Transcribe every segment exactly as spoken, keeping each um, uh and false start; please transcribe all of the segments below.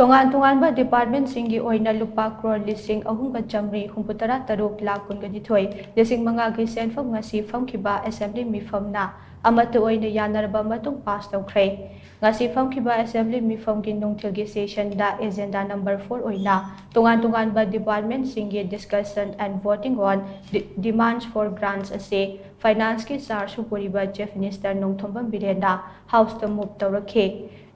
ꯇꯣꯉꯥꯟ ꯇꯣꯉꯥꯟꯕ ꯗꯤꯄꯥꯔꯠꯃꯦꯟꯁꯤꯡꯒꯤ ꯑꯣꯏꯅ ꯂꯨꯄꯥ ꯀ꯭ꯔꯣꯔ ꯂꯤꯁꯤꯡ ꯑꯍꯨꯝꯒ ꯆꯥꯃꯔꯤ ꯍꯨꯝꯐꯨꯇꯔꯥ ꯇꯔꯨꯛ ꯂꯥꯈ ꯀꯨꯟꯒ ꯅꯤꯊꯣꯏ ꯂꯤꯁꯤꯡ ꯃꯉꯥꯒꯤ ꯁꯦꯟꯐꯝ ꯉꯁꯤ ꯐꯝꯈꯤꯕ ꯑꯦꯁꯦꯝꯕ꯭ꯂꯤ ꯃꯤꯐꯝꯅ ꯑꯃꯠꯇ ꯑꯣꯏꯅ ꯌꯥꯅꯔꯕ ꯃꯇꯨꯡ ꯄꯥꯁ ꯇꯧꯈ꯭ꯔꯦ꯫ ꯉꯁꯤ ꯐꯝꯈꯤꯕ ꯑꯦꯁꯦꯝꯕ꯭ꯂꯤ ꯃꯤꯐꯝꯒꯤ ꯅꯨꯡꯊꯤꯜꯒꯤ ꯁꯦꯁꯟꯗ ꯑꯦꯖꯦꯟꯗꯥ ꯅꯝꯕꯔ ꯐꯣꯔ ꯑꯣꯏꯅ ꯇꯣꯉꯥꯟ ꯇꯣꯉꯥꯟꯕ ꯗꯤꯄꯥꯔꯠꯃꯦꯟꯁꯤꯡꯒꯤ discussion and voting on demands for grants ꯑꯁꯤ ꯐꯥꯏꯅꯥꯟꯁꯀꯤ ꯆꯥꯔꯖ ꯄꯨꯔꯤꯕ ꯆꯤꯐ ꯃꯤꯅꯤꯁꯇꯔ ꯅꯣꯡꯊꯣꯝꯕꯝ ꯕꯤꯔꯦꯟꯅ ꯍꯥꯎꯁꯇ ꯃꯨꯚ ꯇꯧꯔꯛꯈꯤ꯫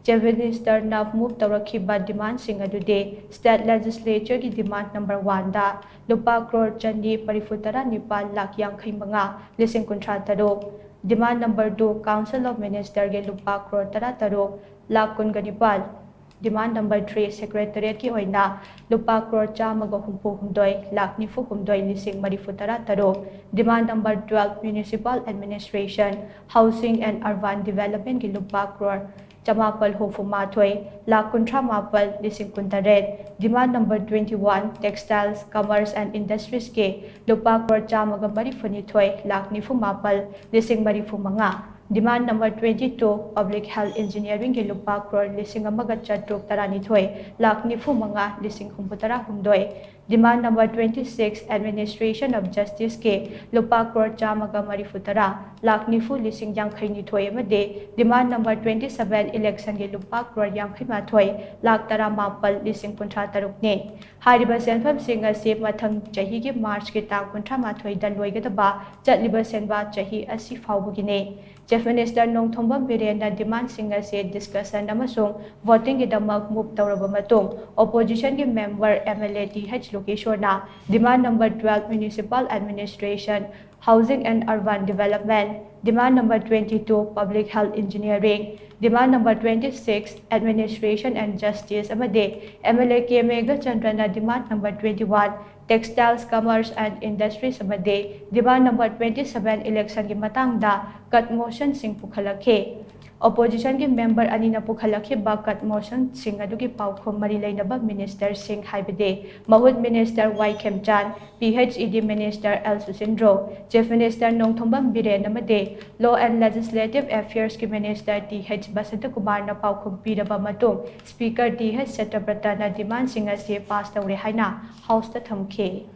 ꯆꯤꯐ ꯃꯤꯅꯤꯁꯇꯔꯅ ꯃꯨꯚ ꯇꯧꯔꯛꯈꯤꯕ ꯗꯤꯃꯥꯟꯁꯤꯡ ꯑꯗꯨꯗꯤ ꯁ꯭ꯇꯦꯠ ꯂꯦꯖꯤꯁꯂꯦꯆꯔꯒꯤ ꯗꯤꯃꯥꯟ ꯅꯝꯕꯔ ꯋꯥꯟꯗ ꯂꯨꯄꯥ ꯀ꯭ꯔꯣꯔ ꯆꯅꯤ ꯃꯔꯤꯐꯨ ꯇꯔꯥ ꯅꯤꯄꯥꯜ ꯂꯥꯈ ꯌꯥꯡꯈꯩ ꯃꯉꯥ ꯂꯤꯁꯤꯡ ꯀꯨꯟꯊ꯭ꯔꯥ ꯇꯔꯨꯛ, demand number two council of ꯃꯤꯅꯤꯁꯇꯔꯒꯤ ꯂꯨꯄꯥ ꯀ꯭ꯔꯣꯔ ꯇꯔꯥ ꯇꯔꯨꯛ ꯂꯥꯈ ꯀꯨꯟꯒ ꯅꯤꯄꯥꯜ, ꯗꯤꯃꯥꯟ ꯅꯝꯕꯔ ꯊ꯭ꯔꯤ ꯁꯦꯀ꯭ꯔꯦꯇꯔꯤꯌꯦꯠꯀꯤ ꯑꯣꯏꯅ ꯂꯨꯄꯥ ꯀ꯭ꯔꯣꯔ ꯆꯥꯝꯃꯒ ꯍꯨꯝꯐꯨ ꯍꯨꯝꯗꯣꯏ ꯂꯥꯈ ꯅꯤꯐꯨ ꯍꯨꯝꯗꯣꯏ ꯂꯤꯁꯤꯡ ꯃꯔꯤꯐꯨ ꯇꯔꯥ ꯇꯔꯨꯛ, demand number twelve municipal administration, housing and urban ꯗꯤꯕꯦꯂꯞꯃꯦꯟꯒꯤ ꯂꯨꯄꯥ ꯀ꯭ꯔꯣꯔ ꯆꯃꯥꯄꯜ ꯍꯨꯝꯐꯨ ꯃꯥꯊꯣꯏ ꯂꯥꯈ ꯀꯨꯟꯊ꯭ꯔꯥ ꯃꯥꯄꯜ ꯂꯤꯁꯤꯡ ꯀꯨꯟꯇꯔꯦꯠ, demand number twenty one textiles, commerce and ꯏꯟꯗꯁꯇ꯭ꯔꯤꯁꯀꯤ ꯂꯨꯄꯥ ꯀ꯭ꯔꯣꯔ ꯆꯥꯝꯃꯒ ꯃꯔꯤꯐꯨ ꯅꯤꯊꯣꯏ ꯂꯥꯈ ꯅꯤꯐꯨ ꯃꯥꯄꯜ ꯂꯤꯁꯤꯡ ꯃꯔꯤꯐꯨ ꯃꯉꯥ, demand number twenty two public health ꯏꯟꯖꯤꯅꯤꯌꯥꯔꯤꯡꯒꯤ ꯂꯨꯄꯥ ꯀ꯭ꯔꯣꯔ ꯂꯤꯁꯤꯡ ꯑꯃꯒ ꯆꯥꯇ꯭ꯔꯨꯛ ꯇꯔꯥꯅꯤꯊꯣꯏ ꯂꯥꯈ ꯅꯤꯐꯨ ꯃꯉꯥ ꯂꯤꯁꯤꯡ ꯍꯨꯝꯐꯨ ꯇꯔꯥ ꯍꯨꯝꯗꯣꯏ, demand number twenty six administration of ꯖꯁꯇꯤꯁꯀꯤ ꯂꯨꯄꯥ ꯀ꯭ꯔꯣꯔ ꯆꯥꯝꯃꯒ ꯃꯔꯤꯐꯨ ꯇꯔꯥ ꯂꯥꯈ ꯅꯤꯐꯨ ꯂꯤꯁꯤꯡ ꯌꯥꯡꯈꯩ ꯅꯤꯊꯣꯏ ꯑꯃꯗꯤ ꯗꯤꯃꯥꯟ ꯅꯝꯕꯔ ꯇ꯭ꯋꯦꯟꯇꯤ ꯁꯕꯦꯟ ꯏꯂꯦꯛꯁꯟꯒꯤ ꯂꯨꯄꯥ ꯀ꯭ꯔꯣꯔ ꯌꯥꯡꯈꯩ ꯃꯥꯊꯣꯏ ꯂꯥꯈ ꯇꯔꯥ ꯃꯥꯄꯜ ꯂꯤꯁꯤꯡ ꯀꯨꯟꯊ꯭ꯔꯥ ꯇꯔꯨꯛꯅꯤ꯫ ꯍꯥꯏꯔꯤꯕ ꯁꯦꯟꯐꯝꯁꯤꯡ ꯑꯁꯤ ꯃꯊꯪ ꯆꯍꯤꯒꯤ ꯃꯥꯔꯆꯀꯤ ꯇꯥꯡ ꯀꯨꯟꯊ꯭ꯔꯥ ꯃꯥꯊꯣꯏꯗ ꯂꯣꯏꯒꯗꯕ ꯆꯠꯂꯤꯕ ꯁꯦꯟꯕꯥ ꯆꯍꯤ ꯑꯁꯤ ꯐꯥꯎꯕꯒꯤꯅꯤ꯫ ꯆꯤꯐ ꯃꯤꯅꯤꯁꯇꯔ ꯅꯣꯡꯊꯣꯝꯕꯝ ꯕꯤꯔꯦꯟꯅ ꯗꯤꯃꯥꯟꯁꯤꯡ ꯑꯁꯤ ꯗꯤꯁꯀꯁꯟ ꯑꯃꯁꯨꯡ ꯚꯣꯇꯤꯡꯒꯤꯗꯃꯛ ꯃꯨꯚ ꯇꯧꯔꯕ ꯃꯇꯨꯡ, ꯑꯣꯄꯣꯖꯤꯁꯟꯒꯤ member M L A T ꯍꯩꯆ ꯂꯣꯀꯦꯁꯣꯔꯅ demand number twelve municipal administration, housing and urban development, demand number twenty two public health engineering, demand number twenty six administration and justice ꯑꯃꯗꯤ ꯑꯦꯝ ꯑꯦꯜ ꯑꯦ ꯀꯦ ꯃꯦꯘꯆꯟꯗ꯭ꯔꯅ demand number twenty one textiles, commerce and industries ꯑꯃꯗꯤ demand number twenty seven ꯏꯂꯦꯛꯁꯟꯒꯤ ꯃꯇꯥꯡꯗ ꯀꯠ ꯃꯣꯁꯟꯁꯤꯡ ꯄꯨꯈꯠꯂꯛꯈꯤ꯫ Oppositionꯒꯤ member ꯑꯅꯤꯅ ꯄꯨꯈꯠꯂꯛꯈꯤꯕ cut motionꯁꯤꯡ ꯑꯗꯨꯒꯤ ꯄꯥꯎꯈꯨꯝ ꯃꯔꯤ ꯂꯩꯅꯕ ministerꯁꯤꯡ ꯍꯥꯏꯕꯗꯤ ꯃꯍꯨꯠ minister ꯋꯥꯏ ꯈꯦꯝꯆꯥꯟ, P H E D minister L ꯁꯨꯁꯤꯟꯗ꯭ꯔꯣ, Chief Minister Nongthombam Biren ꯑꯃꯗꯤ Law and Legislative Affairsꯀꯤ minister T H ꯕꯁꯟꯇꯀꯨꯃꯥꯔꯅ ꯄꯥꯎꯈꯨꯝ ꯄꯤꯔꯕ ꯃꯇꯨꯡ Speaker T H ꯁꯇ꯭ꯌꯕ꯭ꯔꯇꯅ demandꯁꯤꯡ ꯑꯁꯤ pass ꯇꯧꯔꯦ ꯍꯥꯏꯅ Houseꯇ ꯊꯝꯈꯤ꯫